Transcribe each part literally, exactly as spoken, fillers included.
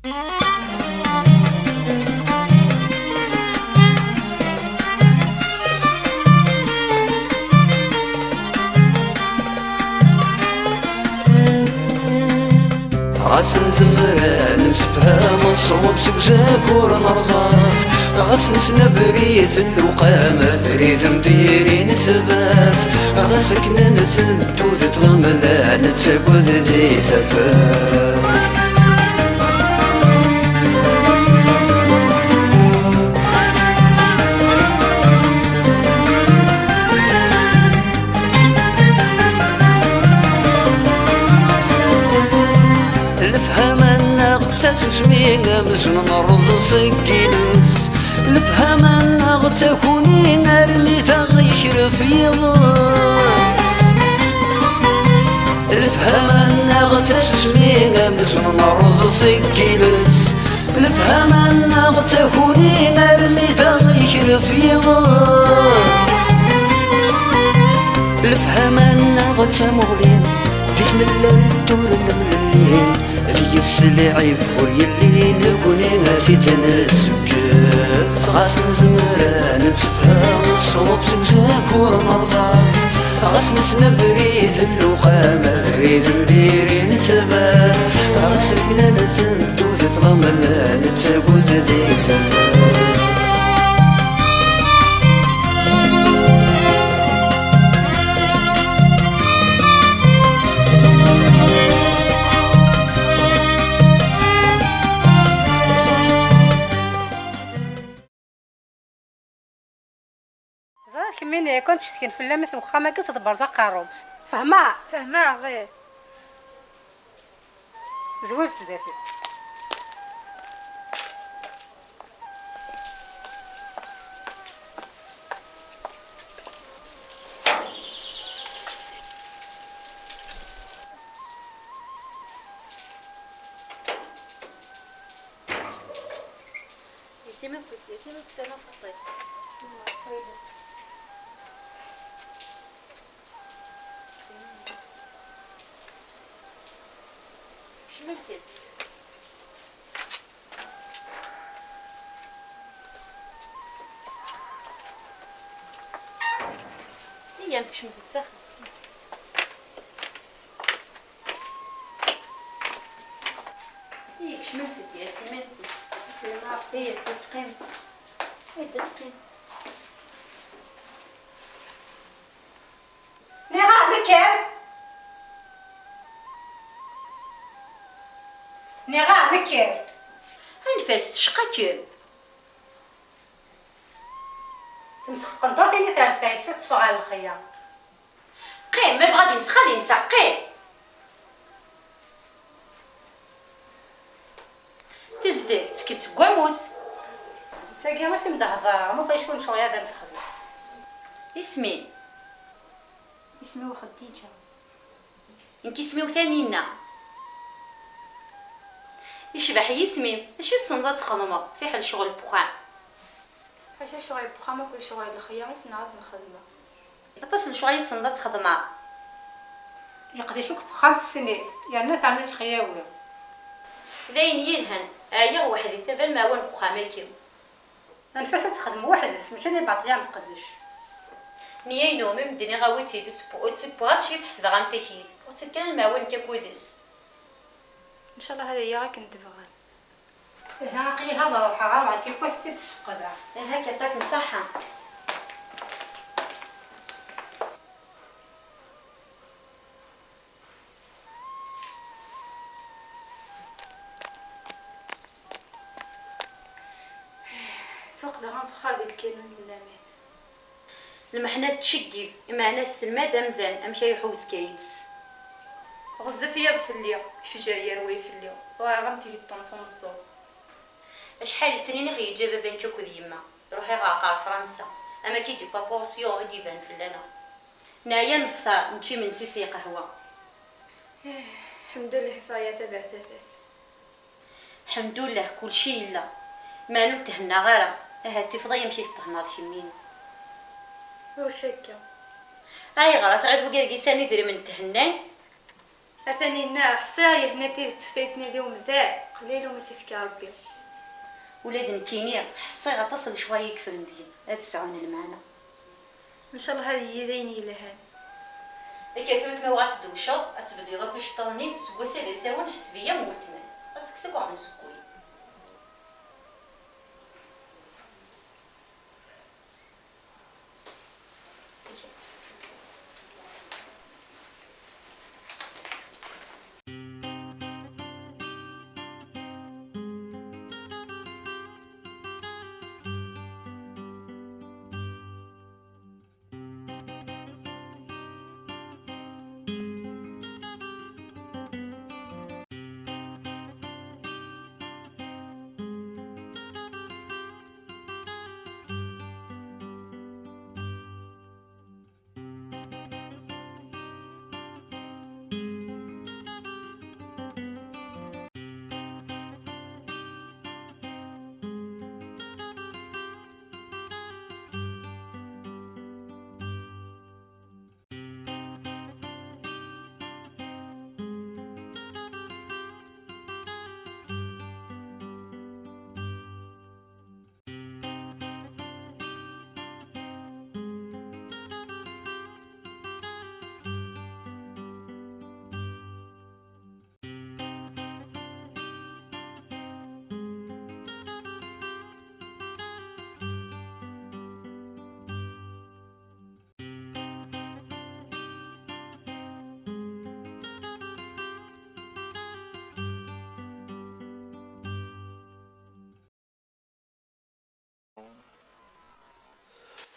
Ɣas nezmer ad nemsefham ṣṣwab seg uzakur nerẓa-t, ɣas nesna abrid n lewqam, abrid n diri netbat, ɣas akken ad nten tudert lamla nettagad di tafat. Lefhama-nneɣ d tasusmi amzun nerreẓ seg yiles. Lefhama-nneɣ d takuni armi taɣ yekref yiḍes. Lefhama-nneɣ d tasusmi amzun nerreẓ seg yiles. Lefhama-nneɣ d takuni armi taɣ yekref yiḍes. Lefhama-nneɣ d tamuɣli di tmellalt ur nemlelli. Deg-s lɛib ur yelli, nekni ad t-id-nessukkes. Ɣas nezmer ad nemsefham ṣṣwab seg uzakur nerẓa-t, ɣas nesna abrid n lewqam, abrid n diri netbat, ɣas akken ad nten tudert lamla nettagad di tafat. Ẓriɣ kemmini kan ttcetkin fell-am, at wexxam-agi tḍebbreḍ aqerru-m. Fehmeɣ. Fehmeɣ, ih. Zwir-d sdat-i. Yesimi-, yesimi-, Kecmemt-d. Iyyamt, kecmemt-d s axxam. Iyya, kecmemt-d, ya Simenti. Iyya, ad teqqim. Iyya, ad teqqim. Nniɣ-am kker! Nniɣ-am kker! Anef-as, tecqa-kem. Temsex tqendurt-nni tersa-s ad teffeɣ ɣer lxeyya. Qqim, ma yebɣa ad imsex, ad imsex, qqim! Tezdeg, tettekki-d seg wammus. D tagi i f-, i m-d-hedreɣ, am uqcic ur necɣel ad am-texdem. Isem-im? Isem-iw Xeddiǧa. Nekk isem-iw Taninna. Icbeḥ yisem-im, acu i tessneḍ ad txedmeḍ, fiḥel ccɣel n wexxam? Ḥaca ccɣel n wexxam akked ccɣel n lxeyya i ssneɣ ad ten-xedmeɣ. Aṭas n lecɣal i tessneḍ ad txedmeḍ. Leqdic akk n wexxam tessen-it, yerna terna tixyawi. D ayen yelhan, ɛyiɣ weḥd-i, taba lemɛawna n wexxam-agi. Anef-as ad texdem weḥd-s, mačči d ibaṭel i am-tqeddec. Nniya-inu, mi m-d-nniɣ awi-tt-id, ur tt-, ur tt-wwiɣ ara, mačči ad tt-ḥesbeɣ am takit. Uɣ-tt-id kan lemɛawna-k akk yid-s. Ncallah ad iliɣ akken tebɣam. Ihi aql-i ad ruḥeɣ, ad ruḥeɣ, ad ruḥeɣ, tikkelt ad tt-id-ssefqdeɣ. Ihi akka, ṭṭak n ṣṣeḥḥa. Ttwaqdeɣ am fexxar di lkanun n laman. Lmeḥna tettceggib, imeɛna tesselmad amdan amek ara iḥuz kayes. Ɣezzif yiḍ fell-i, ifjer yerway fell-i, ɣur-aɣ am tgeṭṭumt umeẓẓuɣ. Acḥal n snin i ɣ-yeǧǧa baba-nnek akked yemma, iruḥ iɣreq ɣer Fransa, am akka i d-yewwa Pursiyu i d-iban fell-aneɣ. Neɛya nefṭer, nečč imensi s lqahwa. Ḥemdullah, ffeɣ-as abertafat. Ḥemdullah, kulci yella. Meɛna ur thennaɣ ara. Ahat tifeḍ-iyi amek i tethennaḍ kemmini. Ur cakkeɣ. Ayɣer, a tɣileḍ wigi deg isan idrimen thennan? Atan inna, ḥṣiɣ yehna tidet ɣef ay yettnadi umdan, qlil umi tt-ifka Ṛebbi. Ula d nekkini ḥṣiɣ aṭas n lecɣal i yeffren deg-m, ad sɛun lmeɛna. Ncallah ad yili d ayen yelhan. Akka tura ma uɣ ad tdewceḍ, ad tbeddleḍ akk iceṭṭiḍen-im, seg wass-a d asawen, ḥseb-iyi am weltma-k. Ad s-kkseɣ akk ɣer nsewwel.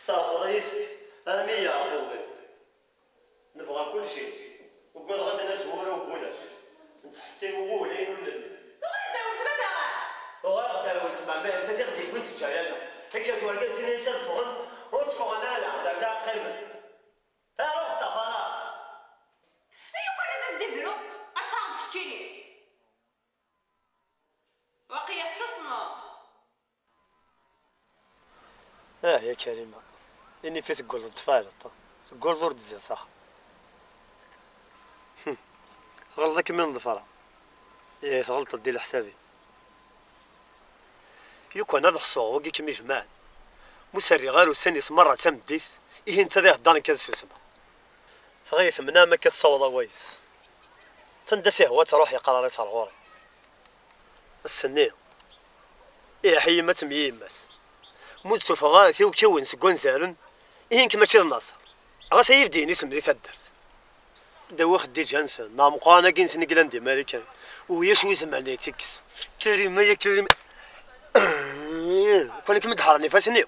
Tesserxeḍ-iyi-t armi yeɛreq iḍ-iw. Nebɣa kulci. Ugadeɣ ad d-naǧ wuraw n wulac. Nettḥettim i wugulen ur nelli. Tuɣal-d weltma daɣen? Uɣaleɣ-d ar weltma, ma d nettat i ɣ-d-yewwin teǧǧa-yaɣ. Akka d wargaz-nni i s-ad ffɣen, ur d-ffɣen ara, d anda qqimen. Aruḥ ṭṭaf ara. Ay uqal ad as-d-ibru, ad taɣeḍ keččini. Waqila tettasmeḍ. Ah ya Karima, ini-f i tegguleḍ tfaleḍ, tegguleḍ ur d-tezdiɣ s axxam. Tɣelḍeḍ akken mi n-ḍefreɣ. Ih, tɣelṭeḍ di leḥsab-im. Yukan ad ḥṣuɣ wagi kem-ijemɛen. Mu s-rriɣ ar ussan-is merra d tameddit, ihi netta ad iheddar nekk ad susmeɣ. Tɣiy temnam akka tessaweḍ awal-is. Sanda s-ihwa ad truḥ yeqrar-itt ar ɣur-i. Ass-nni, ihi yemma-tsen yemma-s. Mu d-tuffeɣ ara tiwkiwin seg wanzaren, ihi nekk mačči d Naṣer. Ɣas ad yi-d-yini isem di taddart. Dawi Xeddiǧa-nsen, neɣ Meqqran-agi-nsen i yellan di Marikan. Ulac wi zemren ad yi-tt-ikkes. Karima ya Karima. Kan akken mi d-ḥeṛṛen ifassen-iw.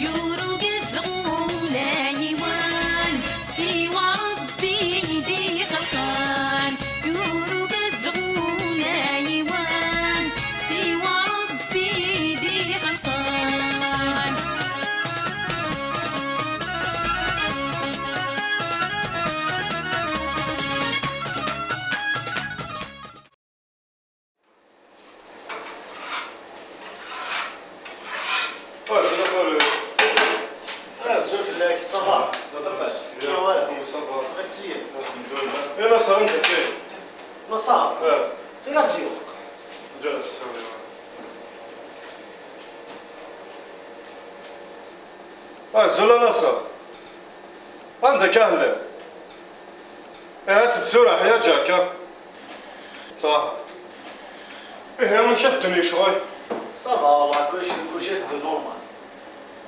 Yuruged ula yiwen, siwa Ṛebbi i d-ixelqen. Yuruged ula yiwen, siwa Ṛebbi i d-ixelqen. Azul a Farid. Azul fell-ak, ça va? Labas. Comment ça va? Comment ça va? Merci. Alhamdulillah. Eh, Naṣer, anda-k? Naṣer? Eh. Tura bdiɣ. Ǧǧa-t ssawel. Azul a Naṣer. Anda-k a Ḥlal? Ihi, as-d tura, ḥyaǧaka. Ṣaḥ. Ihi, amek i teddun yecɣel? Ça va, wallah, kullec, kullec iteddu normal.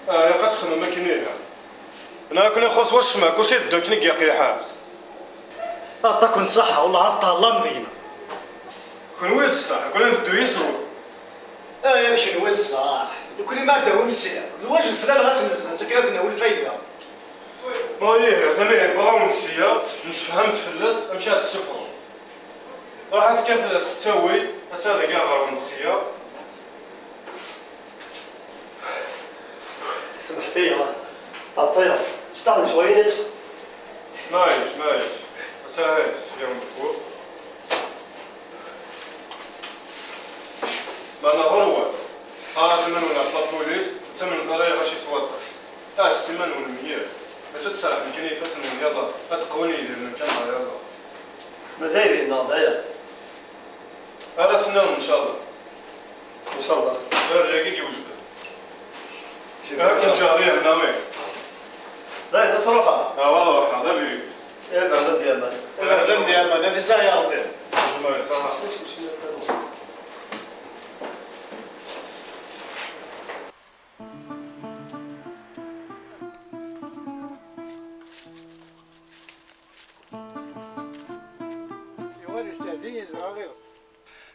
Ah, ilaq ad txedmem akken ihi. Neɣ akken ixuṣ wacemma, kullec iteddu akken i yeqleḥ. Aṭaken ṣaḥa, wallah, ad tɛellam deg-neɣ. Kenwi d ṣṣeḥ, nekkni ad neddu yis-wen. Aya d kenwi d ṣṣeḥ. Nekkni ma ad d-awim sya, d lwajeb fell-aneɣ ad tt-nezzenz akken ad d-nawi lfayda. Ma ihi, atan ihi, wwiɣ-awen-d sya, nessefham-d fell-as amek ara t-tessufɣem. Ruḥ ad tekkat s ttawil, ad tt-ad ɣer-wen sya. Semḥet-iyi, ɛṭiɣ. Cṭaḥ n ccwayat. Maɛlic, maɛlic. Ad tt-aɣeɣ sya wen-d-wwiɣ. Meɛna ɣur-wen, ɣaret iman-nwen ɣef lapulis, ur ttamnet ara i lɣaci s waṭas. Ɛasset iman-nwen mliḥ. Mačči ad tserrḥem kan i yifassen-nwen yaḍ, ad Mazal dinna, d aya. Ar ass-nniḍen, ncallah. Ncallah. Ar dagi i d-iwejden. Akken ǧariya, nawi. D ayen, ad truḥeḍ? Ah, wa ruḥeɣ, d abrid. Ibeɛd ad d-yaman. Ibeɛd ad d-yaman, ad isɛi aɣdim. Jmeɛ, ṣaḥa. Yuɣal yesteɛzi yezɣer iɣes.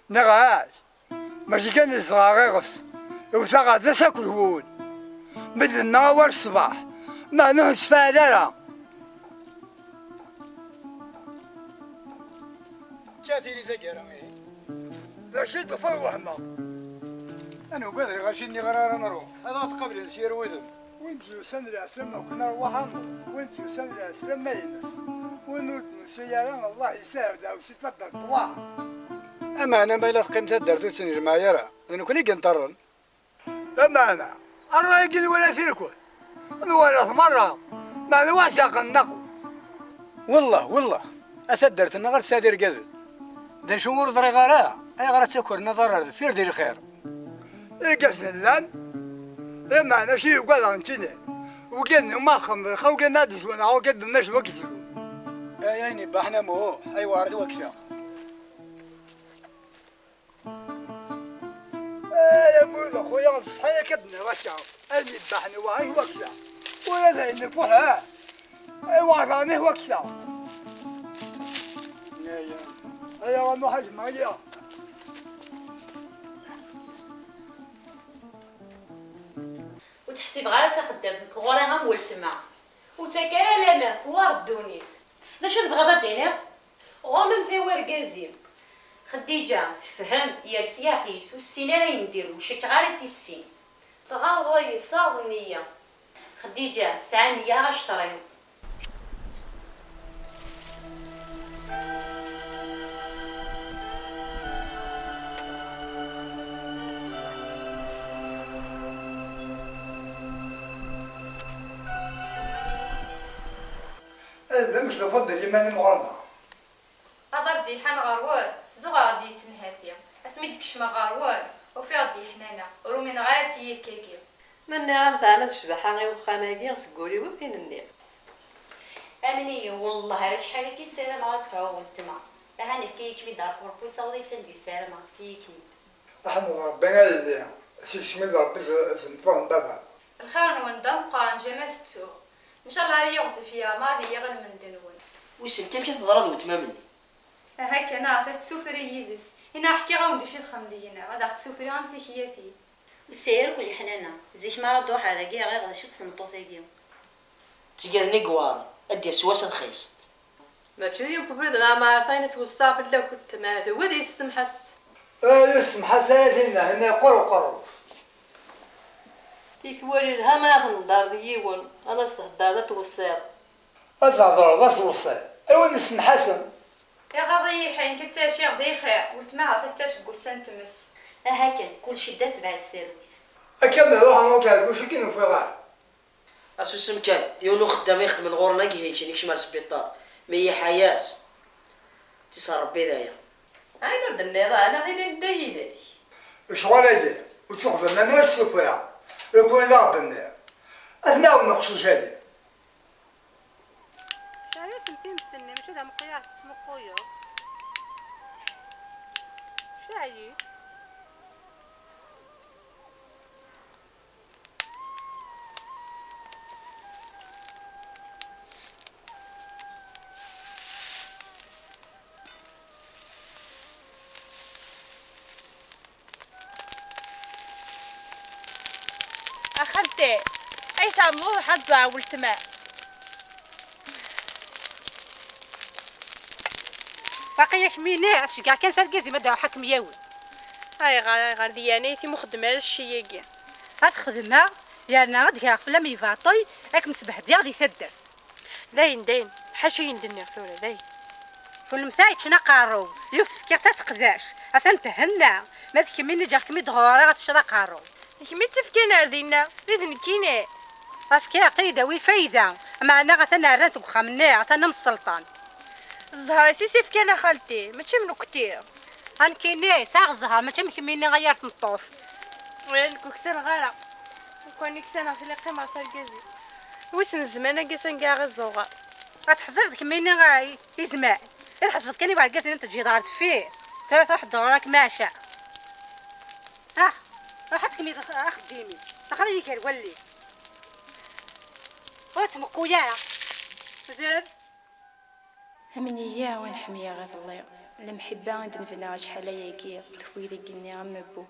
Nniɣ-as, mačči kan yezɣer iɣes, iwet-aɣ-d ass akked wul. Mi d-nenna awal ṣṣbeḥ, meɛna ur tefɛal ara. Ččat-iyi taggara, ihi. D acu i d-tufiḍ wehmeɣ? Ad nugad, ɣaci nniɣ ara nruḥ. Ad aɣ-d-qablen s yir wudem. Win d-yusan leɛslam akk nerwaḥ-a, win d-yusan leɛslam ma ines. Win ur d-nusi ara, Allah yesahel, dɛewsi taddart wa. Ameɛna ma yella teqqim taddart ur tt-nejmeɛ ara, d nekkni i yenṭerren. Lameɛna, ṛṛay-agi nwala-t irkul, nwala-t merra, meɛna waḥed yeɛqel nnaqus. Wellah, wellah, a taddart-nneɣ ur tesɛi d irgazen. D acu ur ẓriɣ ara, ayɣer ad ttakkren aḍar ar deffir di lxir? Irgazen llan, lameɛna acu i ugadeɣ nekkini? Wigad-nni ma xedmen lxir, wigad-nni ad d-zwan, wigad-nni ad d-zwan. Ay ayen ibbaḥen a Muḥ, ay weɛṛ d waksa. Ay, amulud a xuya, d ṣṣeḥ akka d-nniɣ akka. Ayen ibbaḥen wa, ay waksa. Ula d ayen ifuḥ, ha? Ay, wa daɣen, ay waksa. Ay, ay, a Muḥ, a Ǧemɛiya. Ur tt-ḥsibeɣ ara d taxeddamt, nekk ɣur-i am weltma. Ur ttak ara laman ɣur ddunit. D acu tebɣiḍ ad d-tiniḍ? Ɣur-m am tawa argaz-im. Xeddiǧa tefhem, yers yeɛqel-is, ur tessin ara ayen d-iru, ur cukkeɣ ara i tt-issin. Tɣaḍ wayeḍ, tesɛiḍ nniya. Xeddiǧa tesɛa nniya ɣacter-iw. Ad d-amek tufiḍ belli iman-im ɣur-neɣ? Aḍar d-yeḥan ɣer wul, zuɣeɣ-d yes-sen hati. Asmi d-kecmeɣ ɣer wul, ufiɣ-d yeḥnana, ur umineɣ ara d tiyi akkagi. Ma nniɣ-am teɛna-d ccbaḥa i wexxam-agi, seg wul-iw i nniɣ. Amen-iyi, wellah ar acḥal akka i ssarameɣ ad sɛuɣ weltma. Ahan efk-iyi-kem-id ar kurpu, saweḍ-iyi s anda i ssarameɣ, efk-iyi-kem-id. Ḥmed Rebbi a yelli, seg-sen i d Rebbi z-, tmeṭṭut n baba. Lxir-nwen d ameqqran, jama tettuɣ. Ncallah ara yiɣzif yeɛmer ad iyi-iɣ lmend-nwen. Wissen kan amek i teḍra d weltma-m-nni? Aha kan, ahat ad tessufri yid-s. Ina ḥkiɣ-awen-d acu i texdem deg-neɣ, ad aɣ-tessufri am tikyatin. Ur tesɛi ara akk leḥnana. Zik mi ara d-truḥ ar dagi, ɣiɣ d acu-tt tmeṭṭut-agi? D tigad-nni i iweɛren, ad d-yers wass ad xist. Mačči d yiwen ubrid n ɛmar, ayen i ttwesseɣ fell-akent, ma tugiḍ yessemḥas. Ay, yessemḥas ara tinna, hinna yeqqur uqerru-s. Tikwal yelha ma tenḍer d yiwen, ad as-thedreḍ ad tweṣṣiḍ. Ad thedreḍ ad tweṣṣiḍ, a win yessemḥasen. Iɣaḍ-iyi ḥin, nekk ttɛiciɣ di xir, weltma ahat ad tettɛic deg wussan n tmes. Aha kan, kul cidda tebɛet talwit. Akka mi ruḥeɣ ur terguc i k-in-ufiɣ ara. Asusem kan, d yiwen uxeddam ixeddmen ɣur-neɣ ihi, kien ikcem ar sbiṭar, mi iḥa-yas, tis Rebbi d aya. Ayen ur d-tenniḍ ara, neɣ tili nedda yid-k? Lecɣal-agi, ur tt-uxdem ara s tuffra, lukan d aɣ-d-tenniḍ. Ad ten-aɣen uqcic-agi. Cɛel-asen times-nni, mačči d ameqqyar tettmuquyeḍ. Cɛel-itt. A xalti, ay tɛemmeḍ ad tẓer weltma. Baqi-yak mini, ad ceggɛeɣ kan s argaz-im ad d-aruḥ ad kem-yawi. Ayɣer, ayɣer d yan ay tim ur xeddem ara cci-agi? Ad xedmeɣ, yerna ad greɣ fell-am lbaṭel, ad kem-sbehdiɣ di taddart. Dayen, dayen, ḥaca ayen d-nniɣ tura, dayen. Kunemti yeččan aqerru, luft fkiɣ-tt ad teqdac, atan thenna. Ma d kemmini ǧǧiɣ-kem-id ɣur-i ad teččeḍ aqerru. D kemm i tt-ifkan ar dinna, d nekkini. Fkiɣ-tt ad yi-d-tawi lfayda, meɛna atan rran-tt deg uxxam-nni, atan am sselṭan. Zzher-is i s-ifkan a xalti, mačči am nekkti. A nekkini sɛiɣ zzher, mačči am kemmini ay ar tmeṭṭut. Ula nekk ur ksaneɣ ara. Nekk ur ksaneɣ tili qqimeɣ s argaz-iw. Wissen zzman-agi sanga i ɣ-iẓuɣer. Ad tḥesbeḍ kemmini ay izman. I tḥesbeḍ kan i wergaz-nni teǧǧiḍ ɣer deffir. Tura truḥ-d ɣur-k maca. Ah, ruḥ ad tkemmleḍ ax-, axeddim-im. Axir ad iger walli. Ur ttmuqul ara. Tezreḍ? Amneyya ur nḥemmel iḍelli, lemḥibba i d-nebna acḥal ayagi, tufeg deg igenni am mebbu.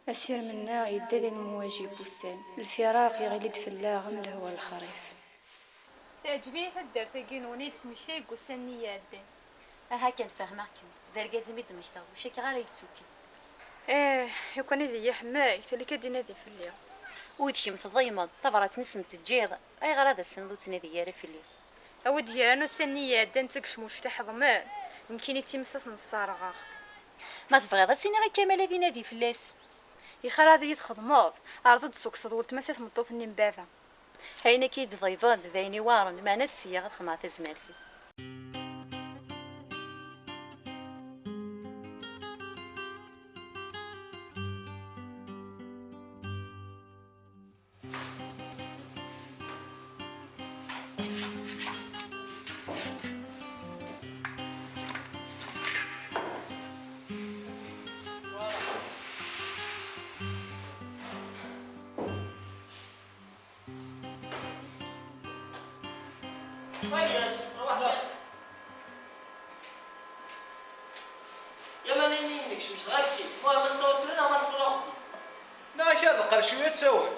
Asirem-nneɣ yedda d anmumaj n wussan, lfiraq yeɣli-d fell-aɣ am lehwa lexrif. Teɛǧeb-iyi taddart-agi-nwen i d-tesmekta deg wussan-nni iɛeddan. Aha kan, fehmeɣ-kem. D argaz-im i d-tmektaḍ, ur cukkeɣ ara yettu-kem. Ih, lukan ad iyi-iḥemmel, tili kan ad d-inadi fell-i. U d kemm tḍelmeḍ, tabrat-nni i s-teǧǧiḍ, ayɣer ad as-tiniḍ ur ttnadi ara fell-i? A wi d-yerran ussan-nni iɛeddan d tagecmuct iḥeḍmen, nekkini d times ad ten-sserɣeɣ. Ma tebɣiḍ ad s-iniɣ i Kamal ad inadi fell-as. Ixir ad iyi-txedmeḍ, ɛreḍ ad d-tessukkseḍ weltma-s i tmeṭṭut-nni n baba. Ayen akka i d-tḍeybeḍ d ayen iweɛren, meɛna ad siyyeɣ ad xedmeɣ tazmert-iw. Wali-as, ruḥ kan. Ya mani-nni-inek, cemceḍ ɣef-tt-id. Muḥemmed s tawatulin, ama teṭṭfeḍ axeddim. Neɣ akka d lqerc-iw ad tawel.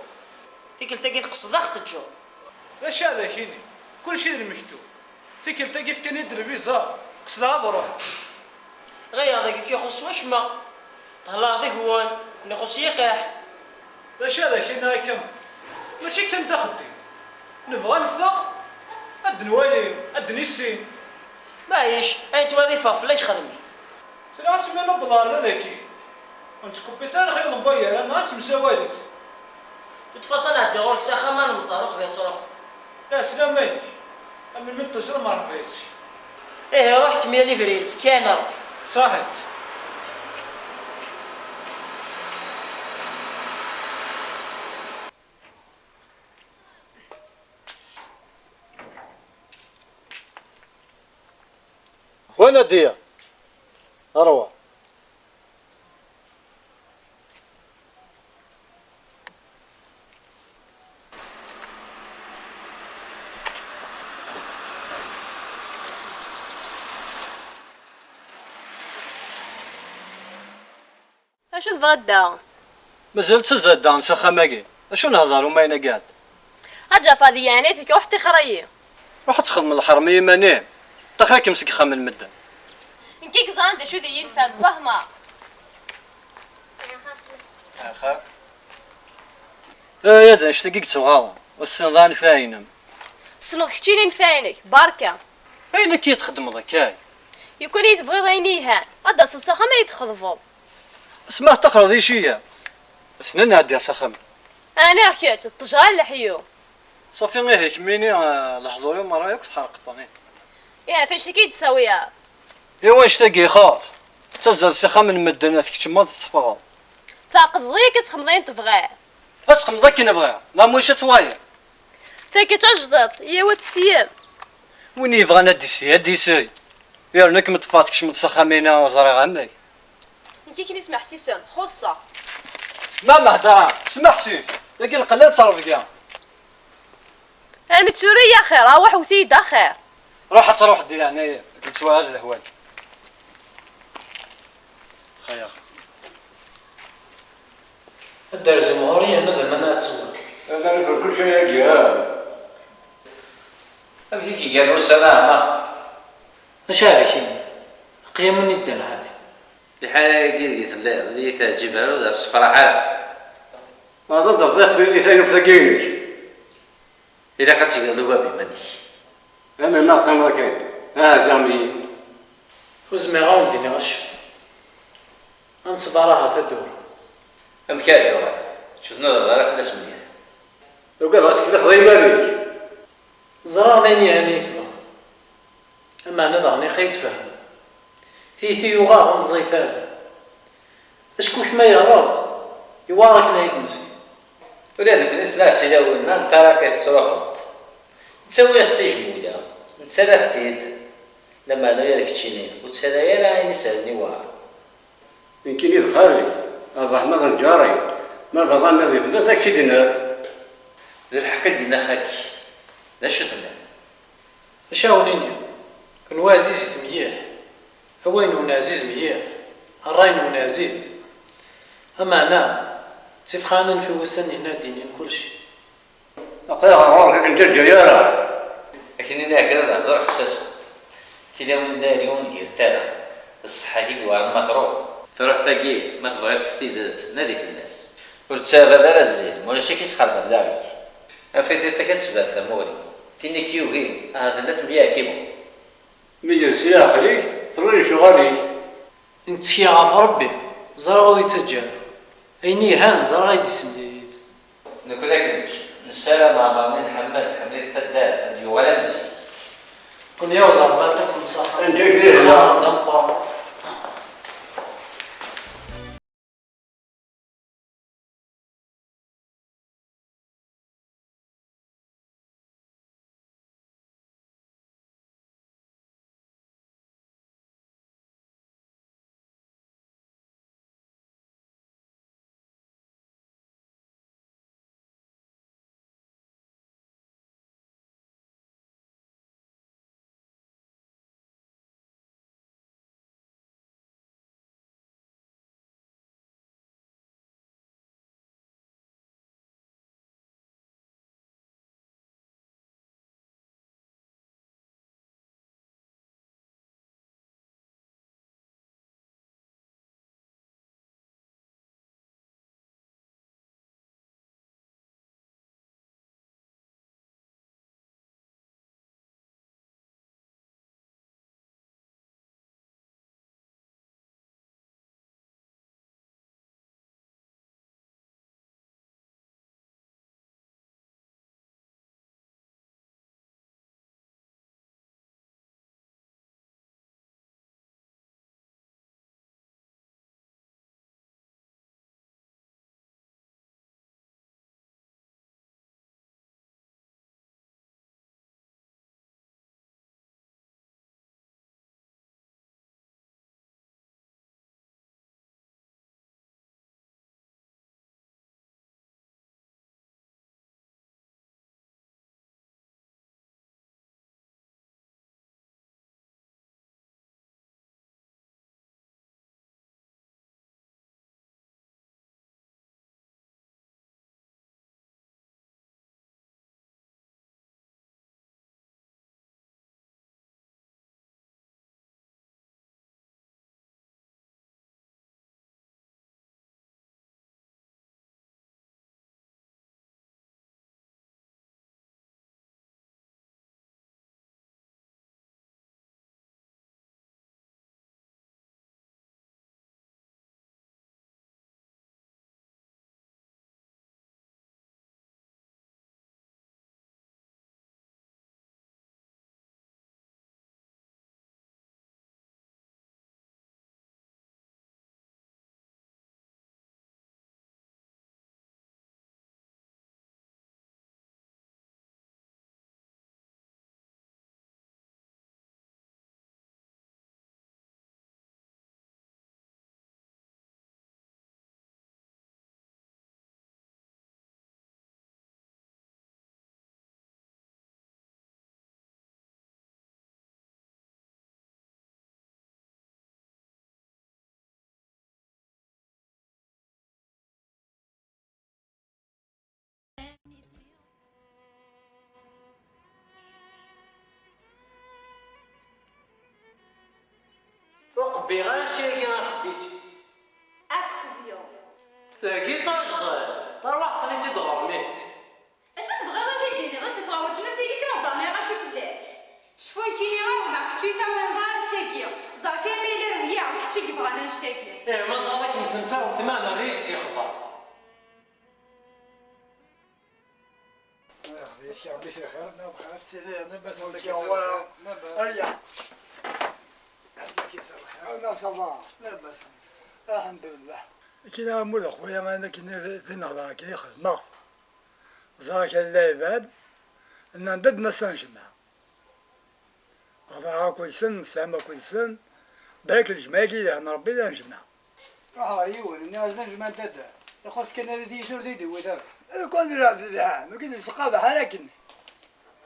Tikkelt-agi tqesdeḍ ad ɣ-teǧǧeḍ. D acu ara ak-iniɣ? Kulci d lmektub. Tikkelt-agi fkan-iyi-d lviza, qesdeɣ ad ruḥeɣ. Ɣileɣ dagi ur k-ixuṣṣ wacemma. Thellaḍ deg-wen, ken-ixuṣṣ yiqiḥ. D acu ara ak-iniɣ akka? Mačči kan d axeddim. Nebɣa ad neffeɣ, ad d-nwali, ad d-nissin. Maɛlic, ayen twala yeffeɣ fell-ak xdem-it. Sliɣ-as mi newweḍ ɣer da dagi. Ur nettkuppit ara xir n waya, neɣ ad temsawalit. De toute façon, ad ɛeddiɣ ɣur-k s axxam, ad nemẓer uqbel ad truḥeḍ. Ɛeslama-inek. Am melmi d-tusiḍ, Mṛebbi yessi. Ihi ruḥ kemmel abrid-ik, kan a Ṛebbi. Ṣaḥit. Wa Nadiya, ṛwa. Acu tebɣiḍ da? Mazal ttazzal daɣen s axxam-agi? Acu nhedder umayen-agi ɛad? A Ǧafer, di yeɛnayt-ik, ruḥ ṭixer-iyi. Ruḥ ad txedmeḍ lḥerm i yiman-im. Ṭixer-ikem seg ixxamen n medden. Nekk i yeẓran d acu d iyi-yelfan, tfehmeḍ? Axir. Ay, ad annect-agi i yettuɣaḍen. Ur tessineḍ ara anfay-inem. Tessneḍ keččini anfay-inek, berka. Ayen akka i txeddmeḍ akka? Yukan i tebɣiḍ ayen yelhan, ad d-taseḍ s axxam ad yi-txeḍbeḍ. Asma ṭṭaxreḍ iciyya, ass-nni ad ɛeddiɣ s axxam. Ɛni kečč d ṭṭejra n leḥyu? Ṣafi, ihi kemmini, eh, leḥdur-iw merra yakk tḥerqeḍ-ten. Ihi ɣef annect-agi i d-tsawiḍ? I wannect-agi ixuṣ, tettazzaleḍ s ixxamen n medden, ad tkeččmeḍ ad teffɣeḍ. Tɛeqdeḍ-iyi akken ad txedmeḍ ayen tebɣiḍ. Ad txedmeḍ akken bɣiɣ, neɣ maca ad twaliḍ. Tagi d tajdiṭ, yyaw ad tessiyem. Win yebɣan ad d-isey, ad d-isey. Yerna kem-ṭṭfeɣ tkecmeḍ s axxam-ina, ur ẓriɣ amek. Nekk akken i smeḥsisen, xuṣṣeɣ. Ma mehder, smeḥsis, dagi lqella d ttrebga. Armi d tura-yi axir, ṛwaḥ wet-iyi-d axir. Ruḥ ad truḥ di leɛnaya-k, ad kem-ttwaɛaz lehwal. Xayr. Ad d-terzum ɣur-i yerna d aman ad tesweḍ. Ad nɛerf kullec ayagi, ha? Amek i k-iga lmus a Ɛmer? Acu ara k-iniɣ? Aql-i am win i yeddan ḥafi. Liḥala-agi deg telliḍ, ur iyi-teɛǧib ara, ur d-as-tefraḥ ara. Ma d-tedreḍ i teqbaylit taluft-agi-inek. Ilaq ad tgeḍ lwab iman-ik. Amer ma teqqimeḍ akka, ah, zeɛma. Ur zmireɣ ad wen-d-iniɣ acemma. Ad neṣber ahat ad d-uɣaleɣ. Amek ara d-uɣaleɣ? Kečč ur tnadiḍ ara fell-as mliḥ. Ugadeɣ ad teklixeḍ iman-ik. Ẓriɣ d ayen yelhan i tebɣiḍ. Ameɛna daɣen iqay tfehmeḍ. Tiyita yuɣ-aɣ ur neẓẓif ara. Acku kemm ay yerreḍ, yewɛer akken ay d-nemsel. Ula d nekkni nesla tilawin-a n Taraka tettruḥuḍ. Nettawi-as tijmuda, nettarra-t-id, lameɛna ula d keččini ur ttarra ara ayen isehlen i yewɛer. Nekkini d xali-k, Ṛṛeḥma d lǧar-ik, ma bɣan ad ifell-as ad k-id-nerr. D lḥeqq i d-yenna xali-k. D acu tenniḍ? Acu awen-iniɣ? Kenwi ɛzizit mliḥ. Awal-nwen ɛziz mliḥ. Ṛṛay-nwen ɛziz. Ameɛna, ttif xali ad naf i wussan-nni ad d-inin kullec. Aql-aɣ ɣur-k, ur k-nettaǧǧa ara. Akken i nɛegger ad nehder ḥessasent. Tilawin n dayri ur negir ara. D ṣṣeḥḥa-k i yewɛren ma truḥ. Truḥ tagi, ma tebɣiḍ s tidet, nadi fell-as. Ur ttɛabad ara zzin, ma ulac ad k-isxerben laɣ-ik. Anef i tiṭ-ik ad tebɛed tamuri. Tin i k-yugin, ahat tella temyeɛkimu. Mi yers leɛqel-ik, terra lecɣal-ik. Nettekki ɣef Ṛebbi, ẓriɣ ur yettaǧǧa ara. Ayen yelhan, ẓriɣ ad d-isellek. Nekkni ad k-neǧǧ. Nessaram Ɛmer mi nḥemmel, tḥemmel-it taddart, ad d-yuɣal am zik. Nekkni ur ẓerbat akk nṣaḥa. Anda i d-yehla? Xaḍ ameqqran. Ur qbiɣ ara cci-agi a Xeddiǧa. Ad tqebleḍ. Tagi d tajḍa, tarwiḥt qqen-itt-id ɣur-m ihi. Acu tebɣiḍ ad t-id-tiniḍ? Ad s-ffɣeɣ weltma-s-agi kan ad d-rniɣ acu fell-ak. Cfu nekkini ɣer-m, kečč i tammenḍ ara s-agi. Ẓer kan ma yella rewleɣ, d kečč i yebɣan annect-agi. Ih, ma ẓer akken tenfeɛ weltma, nerra-yi-d s yexḍa. Ih, Ṛebbi s-ixir, ma bɣiɣ ad tili, ma bɣiɣ ad tili, ma bɣiɣ ad tili. Aya. Ɛawneɣ ça va. Labas. Alḥemdulillah. Kina amud a xuya, ma akken fi nehḍer akka i xedmeɣ. Ẓriɣ kra n lɛibad nnan-d ad d-nas ad nejmeɛ. Hḍeṛ akked-sen, nesɛam akked-sen, balak lejmeɛ-agi yelhan Ṛebbi d anejmeɛ. Ruḥ ɣer yiwen, nniɣ-as d anejmeɛ n tadda. Ixuṣ kan arad iyi-tura d-iwwi daba. Lukan d lɛebd lhan, ur k-id-isqabeḥ ara akken.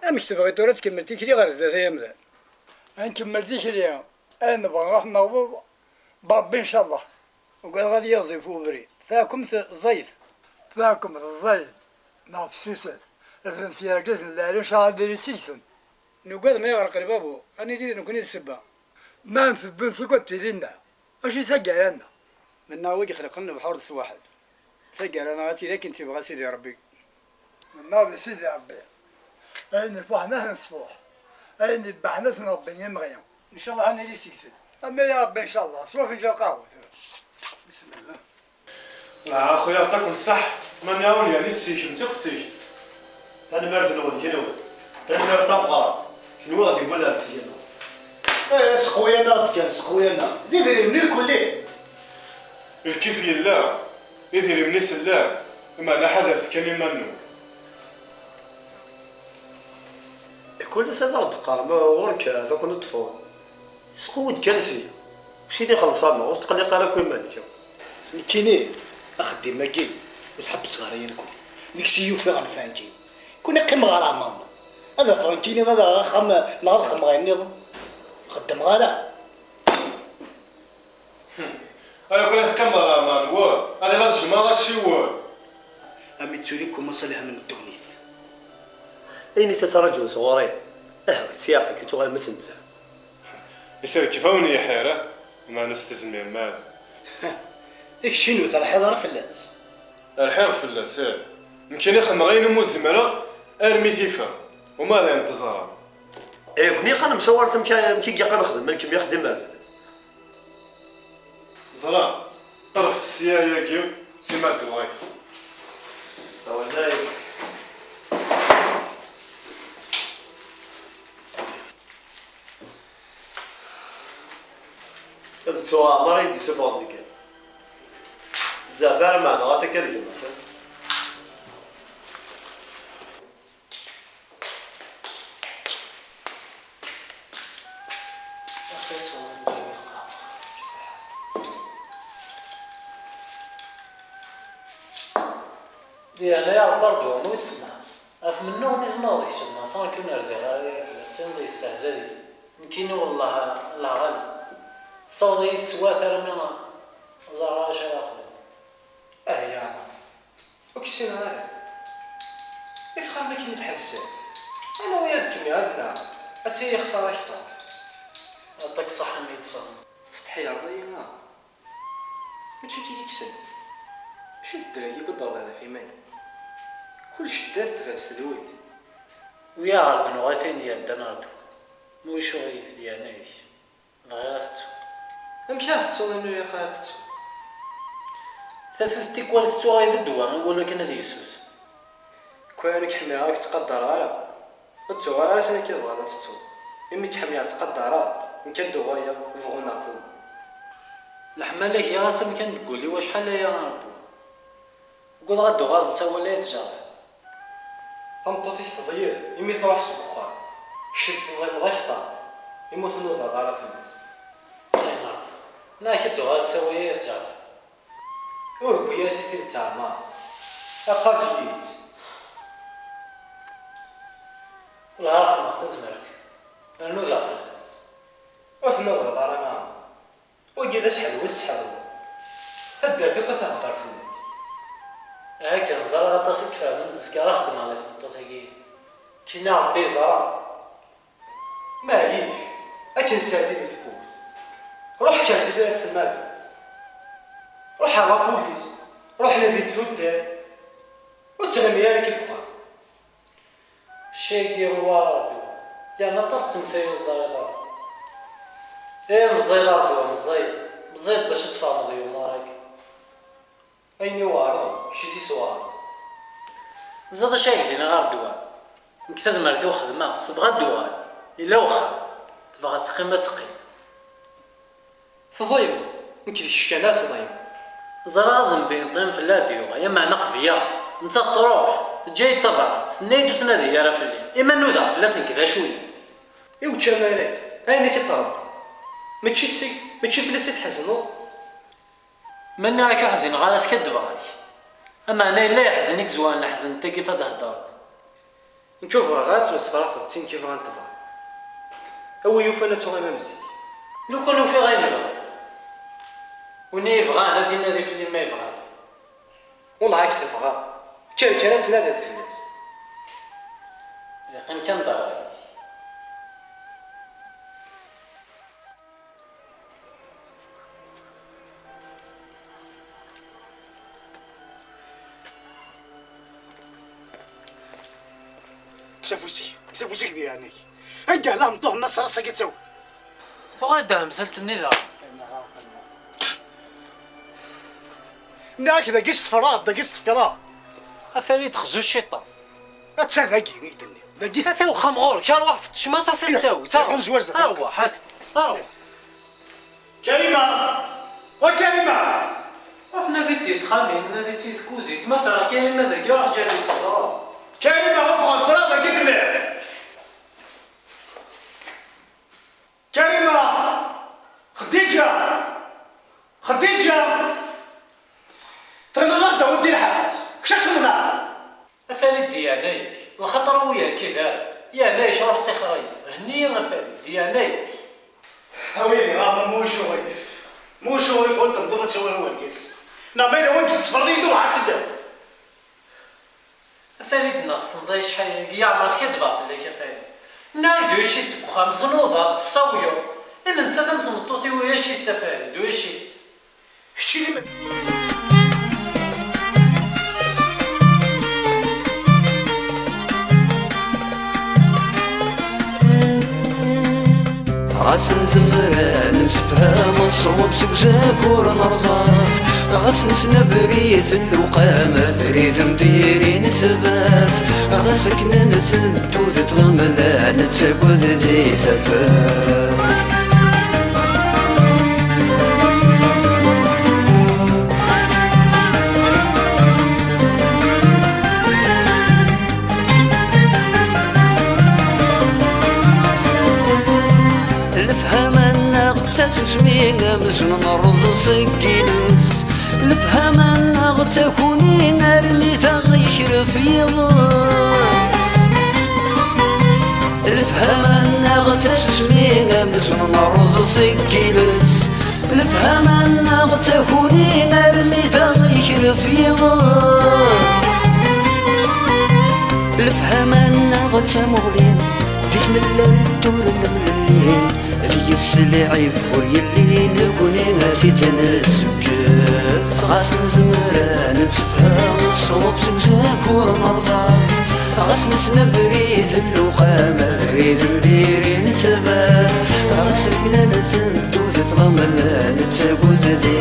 Amek tebɣiḍ tura ad tkemmel tikli ɣer zdat ay amdan? Ad nkemmel tikli, ayen nebɣa ad t-naweḍ, d Ṛebbi ncallah. Ugadeɣ ad yiẓif ubrid. Taɛkemt ẓẓayet. Taɛkemt ẓẓayet neɣ fessuset. Rfan s yergazen n lɛali ncallah ad iri seg-sen. Nugad ma yeɣreq lbabur, ad nili d nekni d ssebba. Ma nteddun seg wakken tili-nneɣ, acu i d taggara-nneɣ? Mennaɣ wi ixelqen lebḥur d swaḥel. Taggara-nneɣ ad tili akken tt-ibɣa Sidi Ṛebbi. Mennaɣ d Sidi Ṛebbi. Ayen ifuḥen ad t-nesfuḥ. Ayen ibbaḥen ad s-nṛebbi imɣi. Ncallah ad nili seg-sen. Amin ya Ṛebbi ncallah. Swa afenǧal qahwa tura. Bismillah. Ah, a xuya, yeɛṭikum ṣṣeḥ. Mani awen yerni tsekkemt akk tsekkemt. Tanemmirt-nwen kenwi. Tanemmirt tameqqrant. Kenwi ɣ-d-yewwin ar tesga-nneɣ. Eh, seqwi-aneɣ-d kan, seqwi-aneɣ. D idrimen irkelli. Lkif yella, idrimen-is llan, meɛna ḥadret kan iman-nwen. Kul ass ad aɣ-d-teqqarem ɣur-k ad akent-ṭṭfeɣ. Sqewwed kan sya. Keččini xelleṣ-aneɣ, ur tettqelliq ara akk iman-ik. Nekkini, axeddim-agi, ur t-ḥebbseɣ ara i nekkni. Deg-s i yufiɣ nfan-k-in. Kuni qqimeɣ ɣer ɛmer-nneɣ. Ad afeɣ nekkini ad aɣeɣ axxam neɣ ad xedmeɣ ayen nniḍen. Ur xeddmeɣ ara. Ay, kuni teqqimeḍ ɣer ɛmer-nwen, ad ila tejmaḍ acciwen. Am ittulikum aṣaliḥen n ddunit. Ayen i tettraǧun sɣur-i, ahwet sya aql-ik tuɣalem ad s-nzam. Iserkef-awen yiḥir, eh? Meɛna s tezmirem ara. I keččini ur terḥiḍ ara fell-as? Rḥiɣ fell-as, ih. Nekkini xedmeɣ ayen umi zemreɣ armi t-ifeɣ, uma d ayen teẓram. Nekkni qqan msawaret amek, amek i ilaq ad nexdem, amek mi xdim ar zdat. Ẓra, ṭṭerfet sya yagi, sima dduɣ-ak. Awal dayen. Ad ttuɣ Ɛmer ay d-isuffɣen deg iḍ. Bezzaf ara meɛneɣ ɣas akka d gma kan. Di leɛnaya Rebbi, ar d-uɣen ur tsemma. Ɣef mennuɣ nitni ad kecmen, sans que ur rziɣ ara fell-asen, la yestehza deg-i. Nekkini wellah, Allah ɣaleb. Tessaweḍ-iyi teswiɛt armi ur ẓerreɣ ara acu ara xedmeɣ. Ah ya Ɛmer, ur k-ssineɣ ara. Ifxaren akken i d-ḥebsen. Anawi ad kemmiɣ ad nnaɣ, ad tili xsara akter. Aṭak ṣaḥa mi d-tfehmeḍ. Tsetḥiḍ-iyi, ah? Mačči akka i yekksen. Mačči d ddreg i wwḍeɣ ɣef iman-iw. Kul cedda d tefrest d wid. Wiyaɣ ar d-nuɣ ass ayen iɛeddan ar d-uɣ. Ma ur icuɣ-iyi f leɛnaya-k. Bɣiɣ ad tettuɣ. Amek ara tettuḍ ayen ur ilaq ara ad tettuḍ? Tatut tikwal tettuɣ ay d ddwa i wul akken ad yessusem. Kwan ur k-ḥemmleɣ ur k-ttqadareɣ ara. Ur ttuɣ ara ass-a nekk i tebɣiḍ ad tettuḍ. Imi k-ḥemmleɣ ttqadareɣ, nekk ad d-uɣaleɣ bɣu neɣ tugi. Leḥmala giɣ-as amkan deg wul-iw acḥal aya ar ddwa. Ugadeɣ ad d-tuɣaleḍ s awal ay tjerḥeḍ. Tameṭṭut-ik teḍyel imi truḥ seg uxxam. Kečč tefḍimeḍ akteṛ imi ur tnudaḍ ara fell-as. Ay Marta, neɣ ad d-tuɣaleḍ s awal ay tjerḥeḍ. Ur heggi ara si tidet a Ɛmer. Aqabel-itt. Wellah xedmeɣ tazmert-iw. Rnu daɣ fell-as. Ur tnudaḍ ara a Ɛmer. Wagi d aseḥlu i tesseḥluḍ. Taddart akk ad thedder fell-ak. Akken ẓriɣ aṭas i ifehmen, d zkar ara xedmeɣ di tmeṭṭut-agi. Kina Rebbi yeẓra. Maɛlic, akken sɛeddi di tewwurt. Ruḥ kker si tura tselmadeḍ. Ruḥ ar la police. Ruḥ nadi-d tuddar. Ur ttɣimi ara akka deg uxxam. Cci-agi iwɛer ar ddwa, yerna aṭas n temsal ur teẓriḍ ara. Ih, meẓẓiyeḍ ar ddwa, meẓẓiyeḍ, meẓẓiyeḍ bac ad tfehmeḍ i umar-agi. Ayen iweɛren, kečč i t-isweɛren. Teẓriḍ acu ara k-d-iniɣ ar ddwa? Nekk tazmert-iw xedmeɣ-tt, tebɣa ad d-tuɣal. Yella wexxam, tebɣa ad teqqim ad teqqim. Tḍaymeḍ, nekk d kečč kan ara tḍaymeḍ. Ẓriɣ azenbi n ṭṭim fell-i ad d-yuɣal, lameɛna qebleɣ. Nettat truḥ, teǧǧa-yi ṭṭabaɛa, tenna-yi-d ur ttnadi ara fell-i. Ima nudaɣ fell-as nekk d acu-yi? I uččama-agi, ayen akka i tṛebba, mačči seg, mačči fell-as i tḥezneḍ? Ma nniɣ-ak ur ḥzineɣ ara, skaddbeɣ-ak. Ameɛna yella yeḥzen i yezwaren leḥzen n tagi f ad d-heddreḍ. Nekk ur bɣiɣ ara ad temsefraqeḍ d tin i bɣan tebɣa. A wi yufan ad tuɣalem am zik. Lukan ufiɣ ayen bɣiɣ. Win i yebɣan ad d-inadi fell-i ma yebɣa. Wellah ad k-tebɣa. Kker kan ad tnadiḍ fell-as. Yeqqim kan d ṛṛay-ik. Kkes afus-ik, kkes afus-ik di yeɛnay. Anga la meṭṭuh n Nasr ass-agi ttawi. Tuɣal-d temsalt-nni daɣ. Nniɣ-ak dagi s tefraɣ, dagi s tefraɣ. A Farid, xzu cciṭan. Atta dagi i k-d-nniɣ. Dagi. Ata uxxam ɣur-k, arwaḥ fettec ma tufiḍ ttawit. Iḥun zwaǧ da. Arwaḥ, ata, arwaḥ. Karima! Wa Karima! Ruḥ nadi-tt i texxamin, nadi-tt i tkuzint, ma ffɣeɣ Karima dagi, ruḥ ǧǧa-tt, ruḥ. Karima, ffeɣ, ẓriɣ dagi telliḍ. Karima! Xdiǧa! Xdiǧa! Tɣileḍ ad d-tawiḍ di lḥebs? Kečč ad temmneḍ! A Farid, di yeɛnaya-k, lxaṭer ur yerkid ara. Yeɛnaya-k, ruḥ ṭixer-iyi. Henni-yi a Farid, di yeɛnaya-k. A win iɣaben, mwi ucɣif. Mwi ucɣif, ur d-temmdeḍ ad tawir wergaz. Neɣ ma yella win yessefreḍ-iyi-d, ruḥ ad tt-id-awiḍ. A Farid, neɣ tessneḍ ay acḥal-agi yeɛmer skaddbeɣ fell-ak a Farid. Nniɣ-ak-d uyac-it deg uxxam, tnudaḍ, tessawyeḍ. I nettat am tmeṭṭut-iw uyac-it a Farid, uyac-it. Kečč i d Ɣas nezmer ad nemsefham, ṣṣwab seg uzakur nerẓa-t. Ɣas nessen abrid n lewqam, abrid n diri netbat. Ɣas akken ad ntentu di ṭṭlamla, nettagad di tafat. Lefhama-nneɣ d tasusmi amzun nerreẓ seg yiles. Lefhama-nneɣ d takuni armi taɣ yekref yiḍes. Lefhama-nneɣ d tasusmi amzun nerreẓ seg yiles. Lefhama-nneɣ d takuni armi taɣ yekref yiḍes. Lefhama-nneɣ d tamuɣli di tmellalt ur nemlelli. Deg-s lɛib ur yelli, nekni ad t-id-nseǧǧed. Ɣas nezmer ad nemsefham, ṣṣwab seg uzakur nerẓa-t. Ɣas nessen abrid n lewqam, abrid n diri netbat. Ɣas akken ad ntentu di ṭṭlamla, nettagad di